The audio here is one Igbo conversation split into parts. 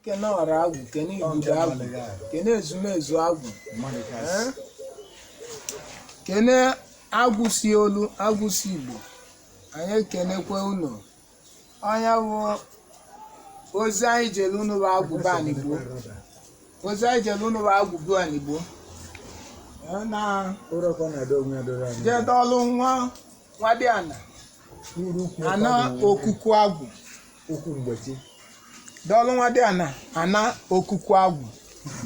Kene ọra agwụ, kene igbudu agwụ, kene ezumezu agwụ. Eh? Kene agwụ si olu, agwụ si Igbo. Anyị ekenekwe unu. Ọnya bụ ozi anyị jere unu bụ agwụ be anigbo. Ozi anyị jere unu bụ agwụ be anigbo. Eh, na jee dọlụ nwa nwa dị ana ana okuku agwụ. Dọlụ nwa dị ana ana okuku agwụ.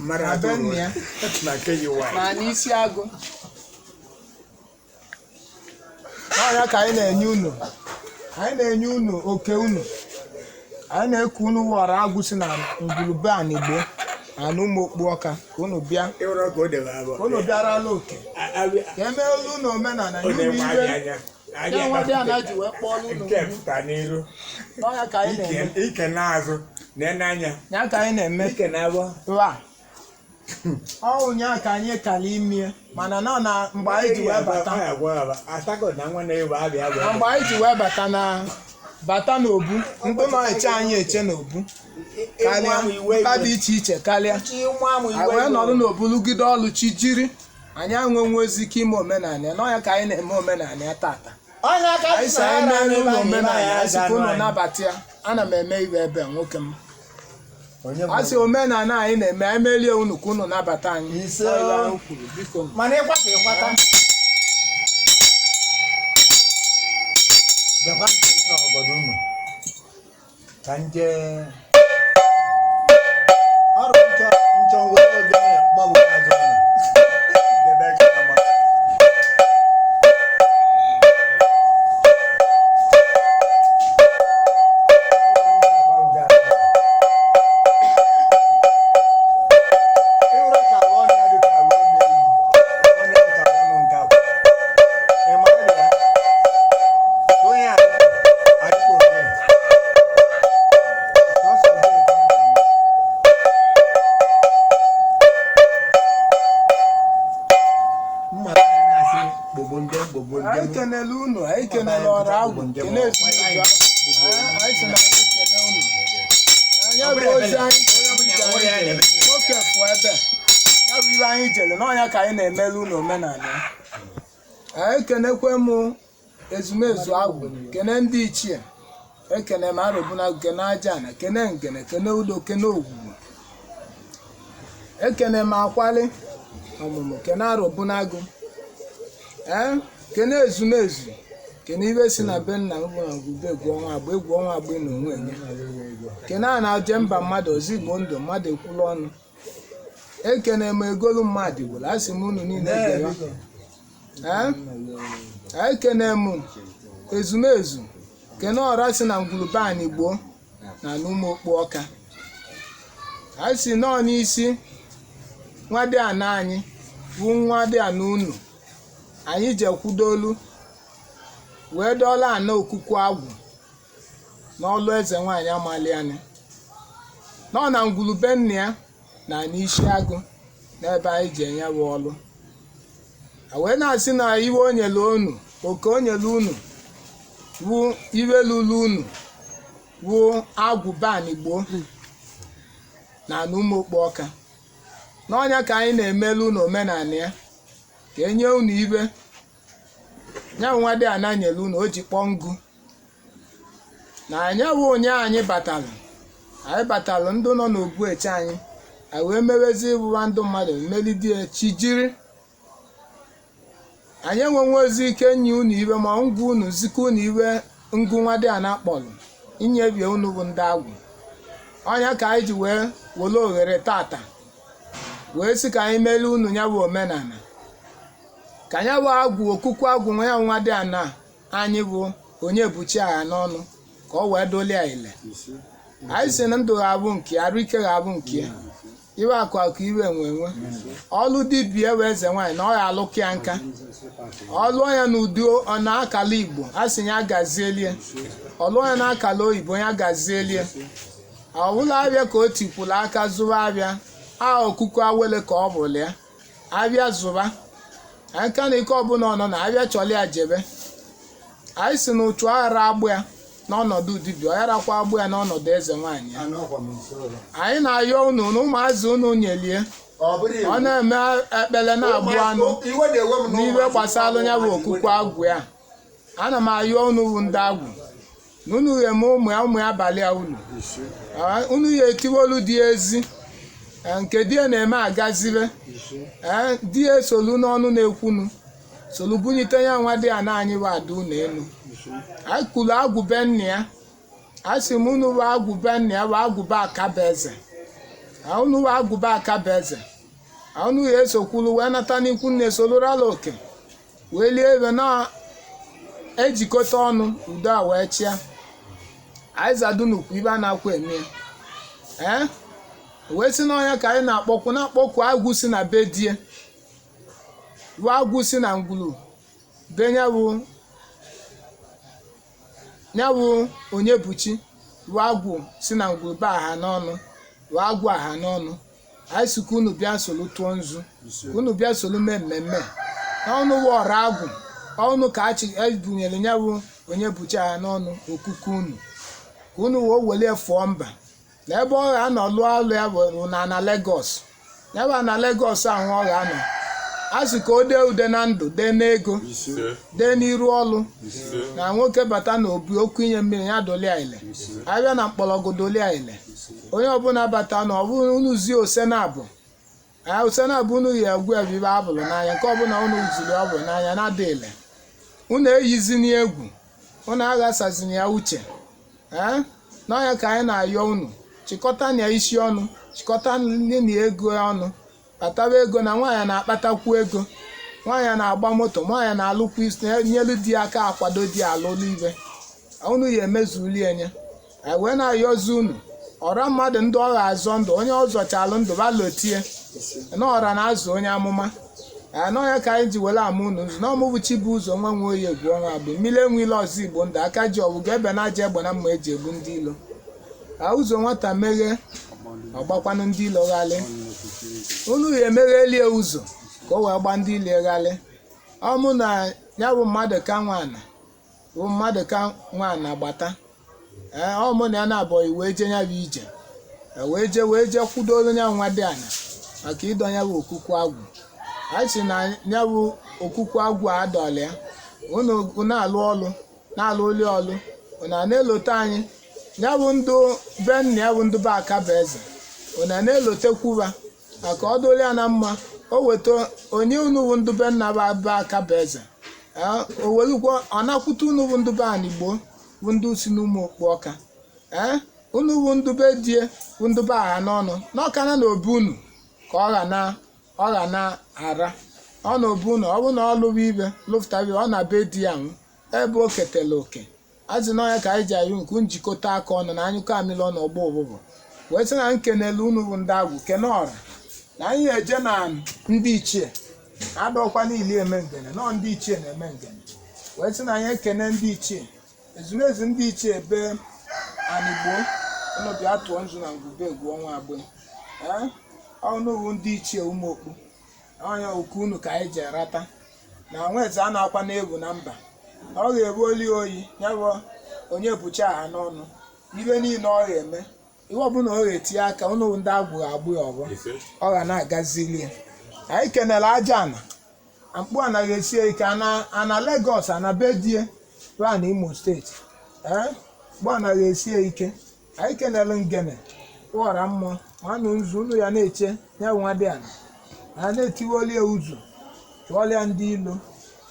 Na be nna ya. Na n'isi agụ. N'ọnya ka anyị na-enye unu. Anyị na-enye unu oke unu. Anyị na-eku unu wọrọ agwụ si na ngwurube anigbo na ụmụ okpu ọka ka unu bịa. Ka unu bịarala oke. Ka emeelu unu omenala nye unu iwe. Ya nwa dị ana ji wee kpọọlụ unu Nke mgbu. pụta n'iru, N'ọnya ka anyị na-eme. ike n'azụ, na-ene anya, Ya ka anyị na-eme. ike n'abọ. Wa. Ọ ụnyaahụ ka anyị kala imie mana nọ na mgbe anyị ji wee bata na mgbe anyị ji wee bata na bata n'obu ndị nọ eche anyị eche n'obu karịa mkpa dị iche iche karịa anyị wee nọrọ n'obu lụgide ọlụ chi jiri anyị enwenwe ike ime omenala ya n'ọnya ka anyị na-eme omenala ya tata. Anyị si anyị mere ụlọ omenala ya sị ka unu nabata ya. Ana m eme iwe ebe a, nwoke m. A sị omenala anyị na-eme, anyị merie unu ka unu nabata anyị. Ise. Ọ iwe ahụ kwuru, biko. Mana ịkwata ịkwata Bịakwa nke m na ọgọdọ unu ka nje ọrụ nchọ nchọ were oge ya gbagwo azụ ọnụ. Debe ka ama. Ịhụrụ ka ahụ ọnụ ya dị ka ahụ ọnụ eyi. Ọnụ ya ka ọnụ nke abụọ. Ị mara ya? Onye a adịkwa oke. Sọsọ oke ka ọ na-anwụ. Mma anyị na-asị gbogbo njem gbogbo Anyị njem. kenele unu, anyị kenele ọrụ agwụ, kene ezumezu agwụ. Anyị sị na anyị ekene unu. Ya bụ ozi anyị jere, nwoke fụ ebe ya bụ iwe anyị jere n'ọnya ka anyị na-emelu unu omenala ya. Anyị ekenekwe m ezumezu agwụ, kene ndị ichie, ekene m arụbụna, kene aja ana, kene ngene, kene udo, kene ogwugwu, ekene m akwali ọmụmụ, kene arụbụnagụ, ee, kene ezumezu, kene iwe si na be nna m bụ na ngwube egwu ọnwa agba egwu ọnwa agba na onwe enye, kene a na-aje mba mmadụ ozigbo ndụ mmadụ ekwulu ọnụ, ekene m egolu mmadụ gwụrụ asị m unu niile gere. Ee, ekene m ezumezu, kene ọra si na ngwurube anyị gboo na n'ụmụ okpu ọka. Anyị si nọọ n'isi nwa dị ana anyị bụ nwa dị ana unu anyị jekwudolu wee dọla ana okuku agwụ n'ọlụ eze nwaanyị amali anyị nọ na ngwurube nna ya na n'isi agụ n'ebe anyị ji enye bụ ọlụ. A wee na-asị na iwe o nyere unu, oke o nyere unu bụ iwe lulu unu bụ agwụ ban gboo na ana ụmụ okpu ọka. N'ọnya ka anyị na-emelu unu omenala ya ka enye unu ibe ya bụ nwa dị ana nyere unu o ji kpọọ ngụ na anya bụ onye anyị batalụ. Anyị batalụ ndị nọ n'obu eche anyị, anyị wee mewezi ịbụwa ndụ mmadụ melidie chi jiri. Anyị enwenwe ozi ike nye unu iwe ma ngwa unu zikọ unu iwe ngụ nwa dị ana kpọrọ inyebie unu bụ ndị agwụ. Ọnya ka anyị ji wee were oghere tata wee sị ka anyị merie unu ya bụ omenala ka ya bụ agwụ okuku agwụ nwa ya nwa dị ana anyị bụ onye buchi agha n'ọnụ ka ọ wee dolie ile. Anyị sị na ndụ ga-abụ nke ya, arụ ike ga-abụ nke ya, iwe akụ akụ iwe enwe enwe, ọlụ dibịa wee eze nwaanyị na ọ ya alụkị ya nka ọlụọ ya n'ụdị ọ na-akala Igbo a sị ya gazielie, ọlụọ ya na-akala oyibo ya gazielie, ọbụla abịa ka o tikwula aka zụba abịa a okuku awele ka ọ bụla ya abịa zụba aka na ike ọbụla ọ nọ na abịa chọrọ ya jebe. Anyị si na ụchụ aghara agbụ ya. N'ọnọdụ dibịa, ọ yarakwa agbụ ya n'ọnọdụ eze nwaanyị ya. Anọkwa m nso. Anyị na-ayọ unu na ụmụazị unu nyelie. Ọ bụrụ Ọ na-eme ekpele na-agbụ anụ iwe na-ewe m n'iwe gbasara ya bụ okuku agwụ ya. Ana m ayọ unu bụ ndị agwụ na unu ga-eme ụmụ ya, ụmụ ya abalị a unu. Unu ya etiwolu dị ezi. Nke di ya na-eme agazibe. Di ya esolu n'ọnụ na-ekwunu solu bunyite ya nwa dị ya na anyị bụ ada unu elu. Anyị kwuru agwụ be nna ya. A sị m unu bụ agwụ be nna ya bụ agwụ be akaba eze. Unu bụ agwụ be akaba eze. Unu ya esokwulu wee nata n'ikwu nne solurala oke wee lie ebe na-ejikọta ọnụ udo a wee chịa. Anyị zadunukwu ibe a na-akwa eme ya. Wee sị n'ọnya ka anyị na-akpọkwu na-akpọkwu agwụ si na be die bụ agwụ si na ngwulu be ya bụ onye buchi bụ agwụ si na ngwulu be aha n'ọnụ bụ agwụ aha n'ọnụ. Anyị sị ka unu bịa solu tụọ nzu, ka unu bịa solu mee mmemme n'ọnụ wụ ọra agwụ ọnụ ka achị ebunyere ya bụ onye buchi aha n'ọnụ okuku unu ka unu wee welie fụọ mba na ebe ọ ga-anọ lụọ alụ ya bụ na na Lagos. Ebe a na Lagos ahụ ọ ga-anọ a sị ka o dee ude na ndụ, dee n'ego, dee n'iru ọlụ na nwoke bata n'obi okwu inye mmiri ya dolia ile, abịa na mkpọrọgwụ dolia ile, onye ọbụla bata na ọ bụrụ unu zie ose na abụ ose na abụ unu yi egwu ebibe abụrụ n'anya nke ọbụla unu ziri ọ bụ n'anya na-ada ile, unu eyizini egwu, unu aghasazini ya uche. N'ọnya ka anyị na-ayọ unu chịkọta na isi ọnụ, chịkọta ndị na ego ọnụ, kpatawa ego na nwaanyị na-akpatakwu ego, nwaanyị na-agba moto, nwaanyị na-alụkwu isi nyelu di aka akwado di alụlụ ibe unu ya emezuli enye. Anyị wee na-ayọzi unu ọra mmadụ ndị ọ ga-azọ ndụ, onye ọ zọchalụ ndụ balotie na ọra na-azụ onye amụma. N'ọnya ka anyị ji were ama unu nzu na ọmụbụ chi bụ ụzọ nwa nwe oyi egwu ọnwa agbụ mmiri enwe ile ọzọ igbo ndụ aka ji ọgwụgwọ ebe na aja egbe na mma eji egbu ndị ilo ka ụzọ nwata meghe ọgbakwanụ ndị ilo ghalị. Unu ya emeghelie ụzọ ka o wee gba ndị ilo ghalị. Ọmụ na ya bụ mmadụ ka nwaana bụ mmadụ ka nwaana gbata. Ọmụ na ya na-abọghị wee jee ya bụ ije, wee jee wee jee kwudoro ya nwa dị ana maka ịdọ ya bụ okuku agwụ. Anyị sị na ya bụ okuku agwụ a adọla ya unu na-alụ ọlụ na-alụ oli ọlụ unu na-elote anyị ya bụ ndụ be nna ya bụ ndụ be akaba eze unu na-elotekwuba maka ọ dụrụ ya na mma o weta onye unu bụ ndụ be nna bụ akaba eze. O werukwa ọ nakwute unu bụ ndụ be anigbo bụ ndụ si n'ụmụ okpu ọka. Unu bụ ndụ be die bụ ndụ be agha n'ọnụ n'ọkana na obi unu ka ọ ga na-ara ọ na obu na ọ bụ na ọ lụwa ibe lụfụtabe ọ na be di ya nwụ ebe o ketela oke azị n'ọnya ka anyị ji ayụ nke njikọta aka ọnụ na anyụkọ amịlị ọnụ ọgba ụbụbụ wee sị na nkenele unu bụ ndị agwụ kene ọra na anyị eje na ndị ichie adọkwa niile eme ngene nọ ndị ichie na-eme ngene wee sị na anyị ekene ndị ichie ezumezu ndị ichie be anigbo unu bịa tụọ nzu na ngwube egwu ọnwa agbụ. Ọnụ bụ ndị ichie ụmụ okpu ọnya oku unu ka anyị ji arata na nweze a na-akwa n'egwu na mba ọ ga-ebu oli oyi ya bụ onye bucha aha n'ọnụ ibe niile ọ ga-eme ihe ọbụla ọ ga-etinye aka unu ndị agwụ ga-agbụ ya ọbọ ọ ga na-agazili ya. Anyị kenere aja ana mkpu anaghị esi ike ana Lagos ana bedie ruo na Imo steeti. Mkpu anaghị esi ike. Anyị kenere ngene ụghara mmụọ nwanụ nzu unu ya na-eche ya nwa dị ana a na-etiwolie ụzọ chụọlịa ndị ilo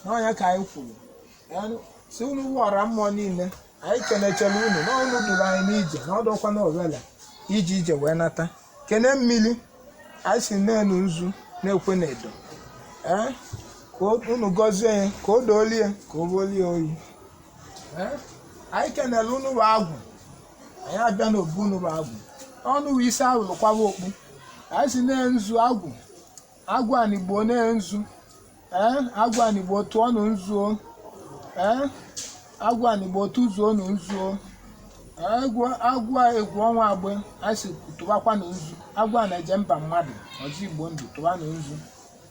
n'ọnya ka anyị kwuru si unu wụọra mmụọ niile. Anyị kenechara unu na unu duru anyị n'ije na ọdọkwa na owele ije ije wee nata kene mmiri anyị si na-enu nzu na-ekwe na edo ka unu gọzie ya ka o doolie ka o bolie oyi. Anyị kenere unu bụ agwụ anyị abịa n'obu unu bụ agwụ ọnụ bụ isi awụlụkwawa okpu anyị si na-enzu agwụ agwụ anigbo na-enzu agwụ anigbo tụọnụ nzuo agwụ anigbo tụzuonụ nzuo agwụ egwu ọnwa agbe anyị si tụbakwanụ nzu agwụ a na-eje mba mmadụ ọzọ igbo ndụ tụbanụ nzu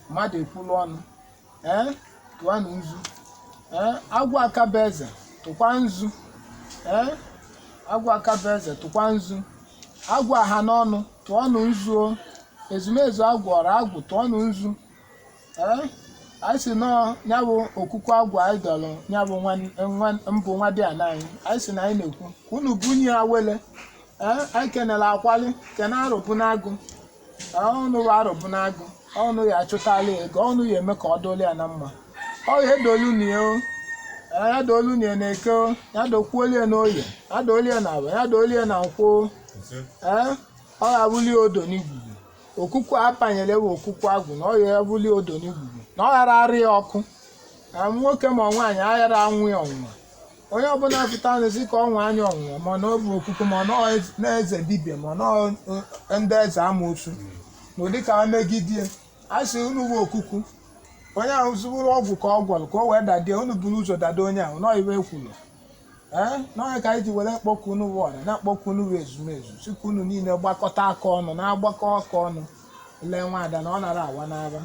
mmadụ ekwulu ọnụ tụbanụ nzu agwụ akaba eze tụkwa nzu Ee, agwụ aka bụ eze, tụkwa nzu. Agwụ aha n'ọnụ, tụọnụ nzu o. Ezumezu agwụ, ọra agwụ, tụọnụ nzu. Ee, anyị si nọọ ya bụ okuku agwụ anyị dọrọ ya bụ mbụ nwa dị ana anyị. Anyị si na anyị na-ekwu ka unu bunye ya wele. Ee, anyị kenere akwali, kene arụbụ n'agụ. Ọnụ bụ arụbụ n'agụ, ọnụ ya achụtala ya ego, ọnụ ya eme ka ọ dụla ya na mma. Ọ ya edolu unu ya o. Ee, ya dolu unu ya na eke o, ya dokwuolu ya n'oye, ya dolu ya na aba, ya dolu ya na nkwụ o. Ee, ọ ga-abụli odo n'igwugwu. Okuku apanyere bụ okuku agwụ na ọ ya ebuli odo n'igwugwu, na ọ ghara arị ya ọkụ. Ee, nwoke ma nwaanyị aghara anwụ ya ọnwụnwa. Onye ọbụla pụta n'ezi ka ọ nwa anya ọnwụnwa, ma na ọ bụ okuku, ma na ọ na eze dibịa, ma na ọ ndị eze amoosu, n'ụdị ka ha megidie. A sị unu bụ okuku, onye ahụ zụbụrụ ọgwụ ka ọ gwọrọ ka o wee dadie, unu buru ụzọ dado onye ahụ nọọ iwe kwuru. Ee, n'ọnya ka anyị ji were kpọku unu bụ ọra, na-akpọku unu bụ ezumezu, si ka unu niile gbakọta aka ọnụ, na-agbakọ aka ọnụ lee nwaada na ọ nara awa n'aba.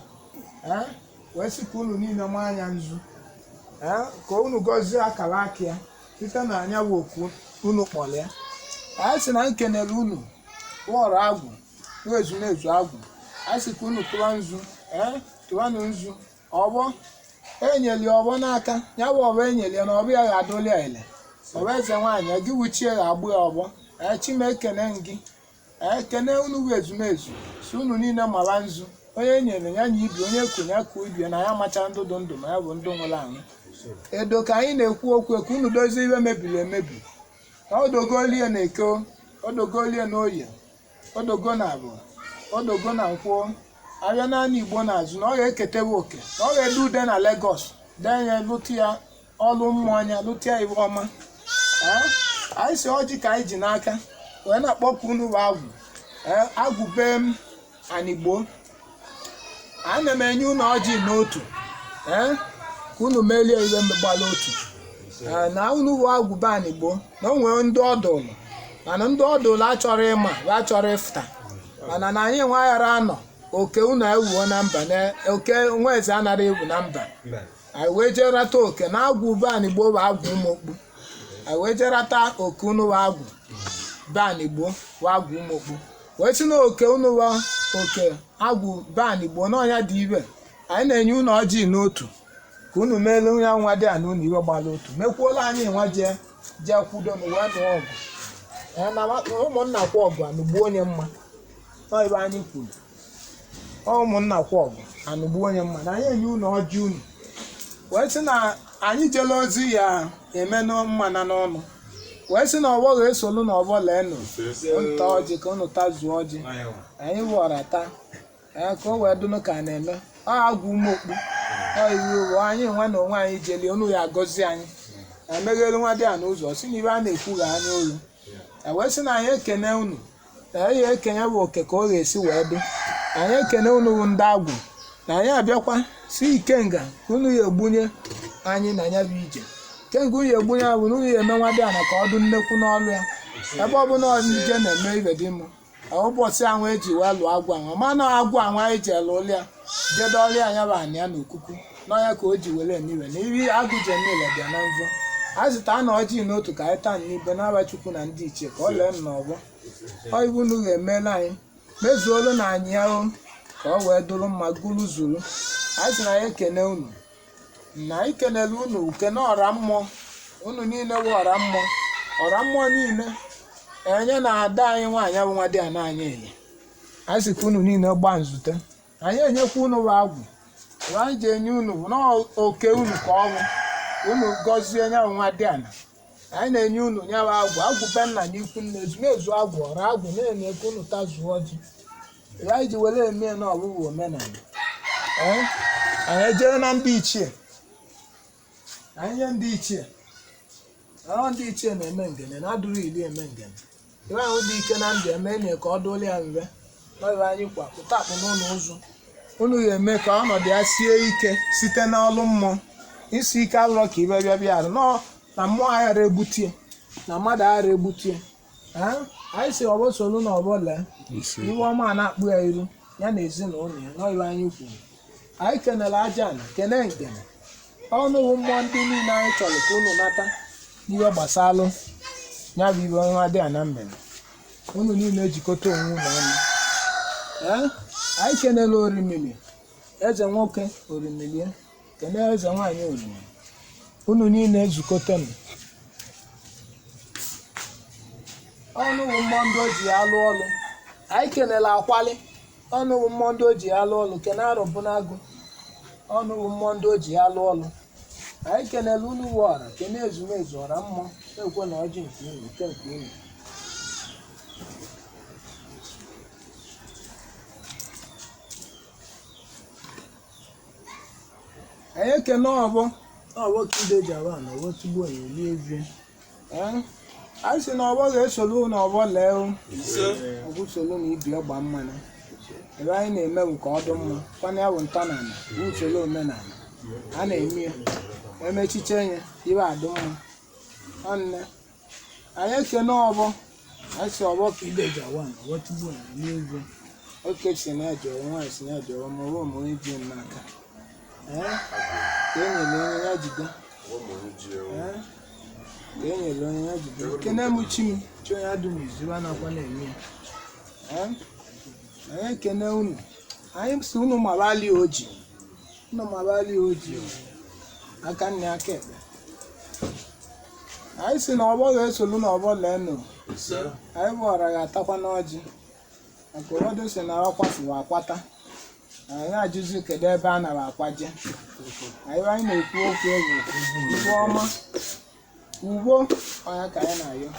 Ee, wee sị ka unu niile maa anya nzu. Ee, ka unu gọzie akara aka ya site na anya bụ oku unu kpọrọ ya. Anyị sị na anyị kenere unu wọrọ agwụ bụ ezumezu agwụ. Anyị sị ka unu tụwa nzu. Ee, tụwanụ nzu. Ọgbọ enyeli ọgbọ n'aka ya bụ ọgbọ enyeli ya na ọbụ ya ga-adụli ya ele. Ọbụ eze nwaanyị gị wuchie ga-agbụ ya ọgbọ. Ee, Chimekene gị. Ee, kene unu bụ ezumezu, si unu niile mara nzu. Onye enyere ya nya ibi, onye konye ya ka ibie na ya macha ndụ dị ndụ ma ya bụ ndụ nwụrụ anwụ. Edo ka anyị na-ekwu okwu ka unu dozie iwe mebiri emebi. Na odogolie na eke, odogolie na oye, odogo na abụ, odogo na nkwụ. Abịa naanị Igbo n'azụ na ọ ga-eketewe oke, na ọ ga-ede ude na Lagos, denye lụtụ ya ọlụ mmụọ anya, lụtụ ya iwe ọma. Ee, anyị si ọjị ka anyị ji n'aka wee na-akpọku unu bụ agwụ. Ee, agwụ be m anigbo, ana m enye unu ọjị n'otu. Ee, ka unu melie iwe mgbala otu. Ee, na unu bụ agwụ be anigbo, na o nwere ndị ọdụlụ, mana ndị ọdụlụ achọrọ ịma, ha achọrọ ịfụta, mana na anyị nwe aghara anọ oke unu ewuo na mba, na oke nwa eze anara ewu na mba. Anyị wee jee rata oke na agwụ be anigbo bụ agwụ ụmụokpu. Anyị wee jee rata oke unu bụ agwụ be anigbo bụ agwụ ụmụokpu, wee sị na oke unu bụ oke agwụ be anigbo n'ọnya dị ibe. Anyị na-enye unu ọjị n'otu ka unu meelu ya nwa dị ana unu iwe gbara otu, mekwuola anyị nwa jee jee kwudo na wee nụọ ọgụ. Ee, na ụmụnna kwa ọgụ anụgbuo onye mma. Ọ ibe anyị kwuru, ọ ụmụnna kwa ọgụ anụgbuo onye mma, na anyị enye unu ọjị unu wee sị na anyị jele ozi ya eme mma na n'ọnụ, wee sị na ọgbọ ga-esolu na ọgbọ leenụ nta ọjị ka unu tazuo ọjị anyị wọra taa. Ee, ka o wee dụnụ ka a na-eme ọ agwụ ụmụokpu ọ iwu ụwa anyị nwa na onwe anyị jelie unu ya agọzi anyị emeghelu nwa dị a n'ụzọ, si na ibe a na-ekwu ga anya olu. E wee sị na anyị ekene unu, na anyị ekenye bụ oke ka ọ ga-esi wee dị. Anyị ekene unu bụ ndị agwụ, na anyị abịakwa si ikenga ka unu ya egbunye anyị na ya bụ ije. Ikenga unu ya egbunye bụ na unu ya eme nwa dị ana ka ọ dị nnekwu n'ọlụ ya, ebe ọ bụla nje na-eme ibe dị mma. Ụbọchị ahụ eji wee lụọ agwụ anwa, mana agwụ anwa anyị ji lụọ ya jedọrịa anya bụ anị ya na okuku n'ọnya ka o ji were emiwe na iri agụ ji emile bịa na mvọ. Anyị zụta na ọjị n'otu ka anyị taa n'ibe n'aba Chukwu na ndị ichie ka ọ lee m n'ọgbọ. Ọ iwu unu ga-emela anyị mezuolu na anyị ya o, ka ọ wee dụrụ mma gụrụ zuru. Anyị sị na anyị ekene unu, na anyị kenere unu kene ọra mmụọ unu niile bụ ọra mmụọ, ọra mmụọ niile enye na ada anyị nwaanyị bụ nwa dị ana anyị enye. Anyị sị ka unu niile gbaa nzute, anyị enyekwa unu bụ agwụ. Anyị ji enye unu bụ na oke unu ka ọnwụ unu gọzie nya bụ nwa dị ana. Anyị na-enye unu nya bụ agwụ, agwụ be nna na ikwu nne, ezumezu agwụ, ọra agwụ na-enye ka unu tazuo ọjị. Anyị ji were eme na ọbụbụ omenala. Ee, anyị ejere na ndị ichie, anyị nye ndị ichie. Ọ ndị ichie na-eme ngene na adụrụ iri eme ngene. Iwe ahụ dị ike na ndụ eme enyi ka ọ dụrụ ya mve. N'ọbụ anyị kwa pụta akpụ n'ụlọ ụzụ unu ga-eme ka ọnọdụ ya sie ike site n'ọlụ mmụọ. Isi ike alụrọ ka ibe bịa bịa arụ nọọ na mmụọ aghara egbutie na mmadụ aghara egbutie. Ee, anyị si ọgbọ solu na ọgbọ lee iwe ọma a na-akpụ ya iru ya na ezinụlọ ya. N'ọbụ anyị kwuru, anyị kenere aja ana, kene ngene ọnụ bụ mmụọ ndị niile anyị chọrọ ka unu nata n'ihe gbasalụ Ya bụ ibe nwa dị a na mmemme unu niile ejikọta onwe unu ọnụ. Ee, anyị kenela orimili eze nwoke orimilie, kene eze nwaanyị orimili, unu niile ezukọtanụ. Ọnụ wụ mmụọ ndị o ji alụ ọlụ. Anyị kenela akwali, ọnụ wụ mmụọ ndị o ji alụ ọlụ. Kene arọbụnagụ, ọnụ wụ mmụọ ndị o ji alụ ọlụ. Anyị kenela unu wụ ọra, kene ezumezu ọra mmụọ ekwe na ọjị nke unu nke nke unu. Anyị ekene ọbọ ọbọ ka ide ji awa na ọbọ tugbo ya eli evie. Ee, anyị sị na ọbọ ga-esolu na ọbọ lee o ọ bụ solu na ibi ọgba mmanụ. Ebe anyị na-eme bụ ka ọ dị mma kwana ya bụ ntọala bụ usoro omenala a na-eme ya emechiche ya ibe adị mma. Nwanne anyị ekene ọbọ, anyị sị ọbọ ka ide ji awa na ọbọ tugbo ya eli evie. Oke si na ejọrọ, nwaanyị si na ejọrọ, ma ọ bụ ma onye ji m n'aka. Ee, ka e nyere onye ya jide. Ee, ka e nyere onye ya jide. Kene m chi m, chi onye adụ m izu anakwa na-eme ya. Ee, anyị ekene unu. Anyị si unu mabali oji, unu mabali oji aka nne aka ekpe. Anyị si na ọgbọ ga-esolu na ọgbọ leenụ. Anyị bụ ọra ga-atakwa n'ọjị maka ụfọdụ si na akwafuwa akwata. Anyị ajụzi kedu ebe a nara akwaje. Anyị anyị na-ekwu okwu egwu ugbo ọma ugbo ọnya ka anyị na-ayọ.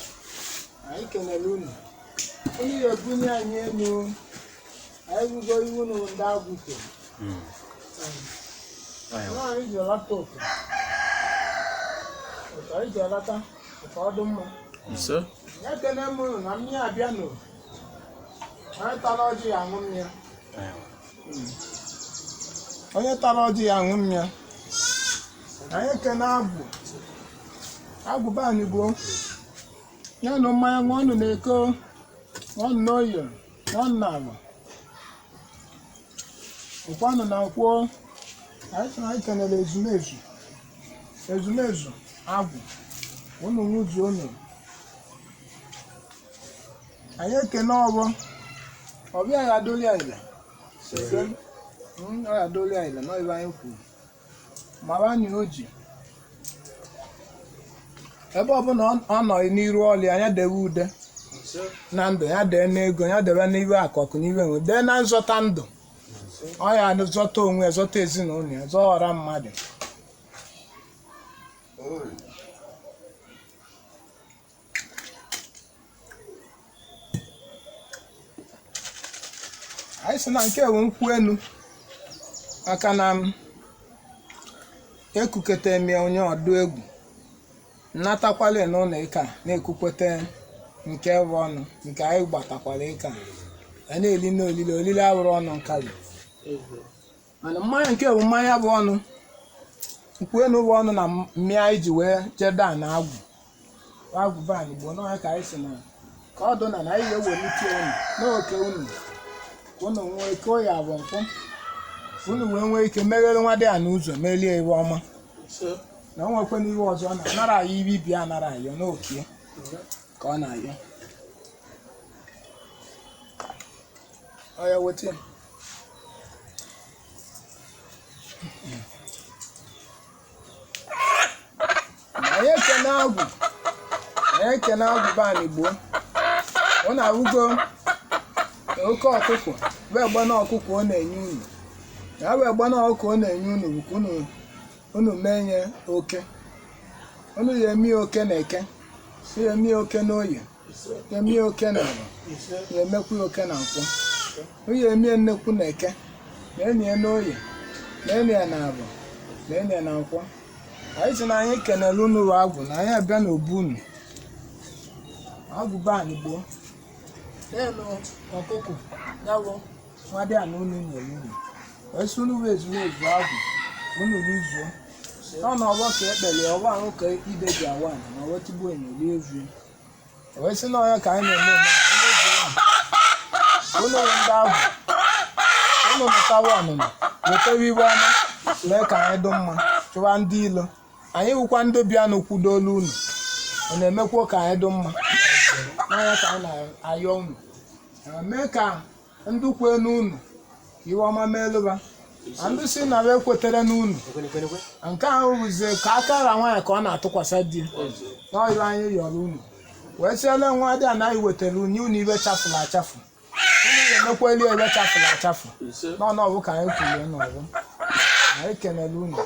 Anyị kenere unu, unu ga-ebunye anyị elu. Anyị rugo iwu unu ndị agwụke anyị ji alata oke oke anyị ji alata ka ọ dị mma. Ya kene m unu na mmiri abịa nụ. Onye tara ọjị ya aṅụ mmiri, onye tara ọjị ya aṅụ mmiri. Anyị ekene agwụ, agwụ be anyị gboo ya nụ mmanya ṅụọnụ na-eko, ṅụọnụ n'oyo, ṅụọnụ n'ala, ụkwanụ na nkwuo. Anyị sị na anyị kenere ezumezu, ezumezu agwụ unu nwụzuo unu. Anyị ekene ọgbọ ọbịa ya adoli ile ọ ya adoli ile na ibe anyị kwuru mara anyị o ji ebe ọbụla ọ nọ n'iru ọlụ ya, ya dewe ude na ndụ ya, dee n'ego ya, debe n'iwe akụakụ n'iwe nwe, dee na nzọta ndụ ọ ya zọta onwe ya, zọta ezinụlọ ya, zọghọrọ mmadụ. Anyị sị na nke bụ nkwụ enu maka na m ekukete m ya onye ọdụ egwu nnatakwala n'ụlọ ịka na-ekukwete nke bụ ọnụ nke anyị gbatakwara ịka a na-eli na olili olili awụrụ ọnụ nkali. Mana mmanya nke bụ mmanya bụ ọnụ nkwụ enu bụ ọnụ na mmịa anyị ji wee jeda na agwụ agwụ be anyị gboo n'ọhịa ka anyị si na ka ọ dụ na na anyị ga-ewelite unu n'oke unu ka unu nwee ike ya bụ nkwụ unu wee nwee ike meghere nwa dị a n'ụzọ melie iwe ọma na o nwekwana iwe ọzọ ọ na-anara anyị ibe ibi anara ayọ n'okie ka ọ na-ayọ ọ ya weta ya. Anyị ekene agwụ, anyị ekene agwụ be anyị gboo. Ọ na-awụgo oke ọkụkọ wee gbana ọkụkọ ọ na-enye unu, ya wee gbana ọkụkọ ọ na-enye unu bụ ka unu unu mee nye oke unu ya eme oke na eke, ya eme oke na oye, ya eme oke na ala, ya emekwa ya oke na nkwọ. Unu ya eme nnekwu na eke, na enyi ya na oye, na enyi ya na abụ, na enyi ya na nkwọ. Anyị sị na anyị kenere unu bụ agwụ na anyị abịa n'obu unu agwụ be anyị gboo elu ọkụkọ ya bụ nwa dị ana unu nyere unu esi unu bụ ezumezu agwụ unu rizuo nọ n'ọgbọ ka ekpere ọgbọ ahụ ka ide ji awa ana na ọgbọ tigbuo enyo rie evie wee sị na ọya ka anyị na-eme omenala unu bụ ndị agwụ unu mụtawa ọnụnụ wetawa iwe ọma mee ka anyị dị mma chụwa ndị ilo. Anyị wụkwa ndị bịanụ kwudolu unu Ọ na-emekwa ka anyị dị mma n'anya ka anyị na-ayọ unu. Mee ka ndị kwe n'unu iwe ọma meelụba, na ndị si na wa ekwetere n'unu nke ahụ bụzie ka akara nwaanyị ka ọ na-atụkwasị di n'ọyụ. Anyị yọrọ unu wee sịele nwa dị anaghị wetara unyi unu ibe chafụrụ achafụ, unu ga-emekweli ebe chafụrụ achafụ n'ọnụ ọbụ ka anyị kwulie n'ọbụ. Anyị kenele unu.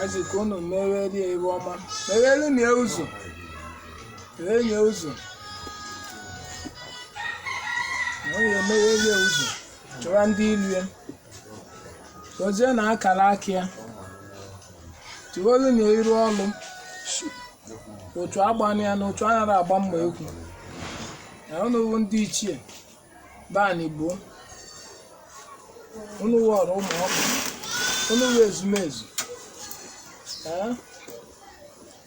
Ezi ka unu mewerie iwe ọma, meghelu na ụzọ, meghe ụzọ na onye emeghelie ụzọ chọwa ndị ilu ya, dozie na akara aka ya, tiwolu na iru ọlụ otu agbana ya na otu anaghị agba mma ekwu na unu wụ ndị ichie bani gboo, unu wọrọ ụmụ ọkpụ, unu wụ ezumezu. Ee,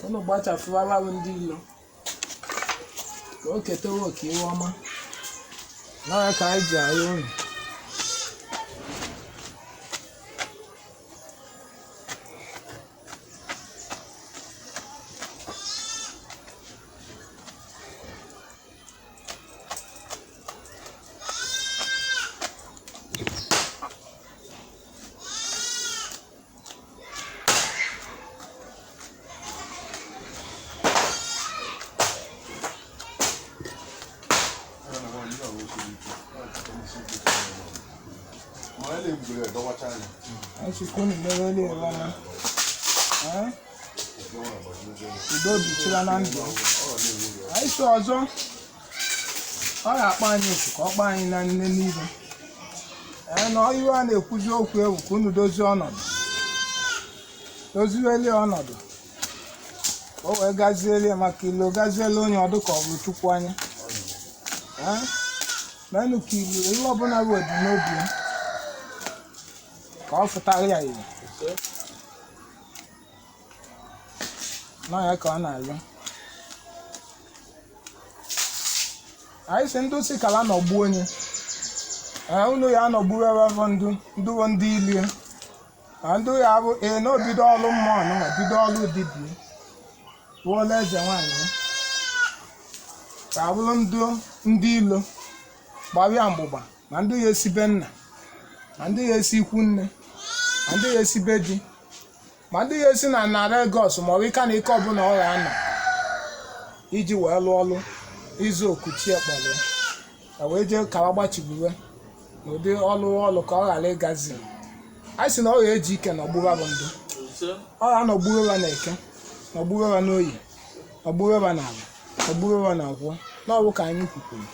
unu gbachafụwara bụ ndị ilo ka o ketewe oke iwe ọma n'ọya ka anyị ji ayọ unu. Anyị sị ka unu mewere iwe ọma. Ee, udo bichira na ndụ anyị. Si ọzọ ọ ga-akpọ anyị oku ka ọ kpọọ anyị na nne n'ihu. Ee, na iwe a na-ekwuzi okwu ewu ka unu dozie ọnọdụ, dozieli ọnọdụ ka o wee gazieli, maka ilo gaziela onye ọdụ ka ọ bụ Chukwu anya. Ee, menụ ka ilu ihe ọbụla bụ ebumnobi ya ka ọ fụtara ya ihe n'ọya ka ọ na-alụ. Anyị si ndụ si kala nọgbuo onye. Ee, unu ya anọgbuo ebe ndụ ndụwo ndị ilie ma ndụ ya bụ ee na obido ọlụ mmụọ nụnwa, bido ọlụ dibie wụọla eze nwaanyị ya ka abụrụ ndụ ndị ilo gbabịa mgbụgba, ma ndụ ya esibe nna, ma ndị ya esi ikwu nne, ma ndị ya esi be di, ma ndị ya esi na na Lagos, ma ọ bụ ịka na ike ọbụla ọ ga-anọ iji wee lụọ ọlụ izu okuchi ekpọrọ ya ka wee jee kawa gbachigbuwe n'ụdị ọlụ ọlụ ka ọ ghara ịgazi. A sị na ọ ga-eji ike nọgbuwa bụ ndụ, ọ ga-anọgbuwe na eke, nọgbuwe n'oyi, nọgbuwe na ala, nọgbuwe na nkwọ. N'ọbụ ka anyị kwukwuru,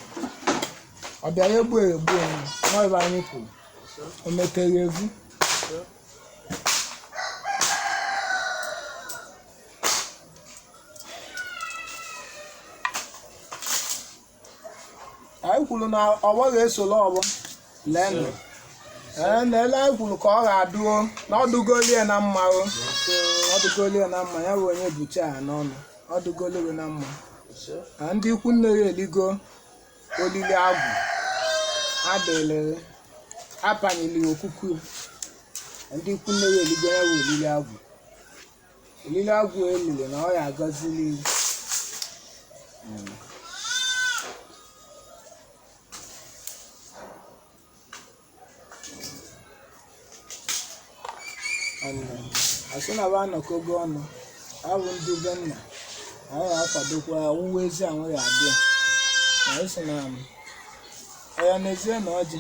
ọ bịara egbu egbu onwe n'ọbụ anyị kwuru o metere egwu. Anyị kwuru na ọgbọ ga-esoro ọgbọ leenụ. Ee, na ele anyị kwuru ka ọ ga-adụo na ọdụgolie na mma o ọdụgolie na mma ya bụ onye bucha ya n'ọnụ ọdụgolie na mma na ndị ikwu nne ya eligo olili agwụ adịlịrị apanyeli okuku ya. Ndị ikwu nne ya eligo ya bụ olili agwụ, olili agwụ elili na ọ ya agọzili. Asị na ba anọkọgo ọnụ abụ ndị be nna anyị na-akwadokwa owuwe ezi anwụ ya abịa. Na anyị sị na ọya n'ezie na ọjị.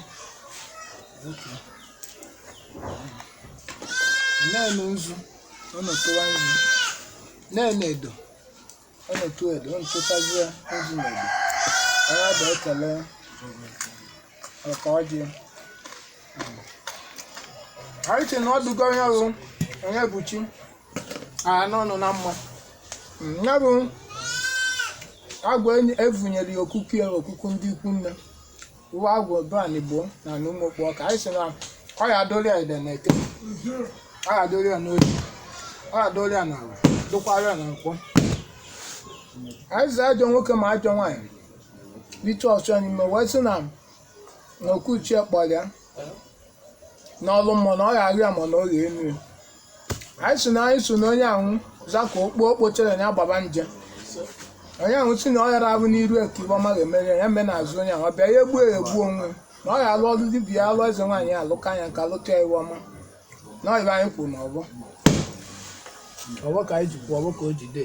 Okay. Na-enu nzu, unu tụwa nzu. Na-enu edo, unu tụọ edo, unu tụtazie nzu na edo. Onye bụ ekele maka ọjị. Anyị sị na ọ dụgo onye bụ onye bụ chi anọ na mma. Ya bụ agwụ evunyere ya okuku ya okuku ndị ikwu nne uwe agwụ ban gboo na na ụmụ ọka. Anyị sị na ọ ya adọrọ ya ede na eke, ọ ya adọrọ ya n'oyi, ọ ya adọrọ ya n'ala, dụkwara ya na nkwọ. Anyị sị ajọ nwoke ma ajọ nwaanyị riche ọsọ n'ime wee sị na na okwuchie kpọrọ ya n'ọlụ mmụọ na ọ ya arịa ma na ọ ya enu ya. Anyị sị na anyị so na onye anwụ zaka okpo okpochere ya gbaba nje. Onye ahụ si na ọ ghara abụ n'iru eke ibe ọma ga-emere ya, ya mee n'azụ onye ahụ ọ bịa ya egbuo ya egbuo onwe na ọ ya alụ ọlụ dibịa ya alụ eze nwaanyị ya alụka ya nka lụta ya iwe ọma na ọ ibe anyị kwuru na ọgbọ ọgbọ ka anyị ji kwuo ọgbọ ka o jide.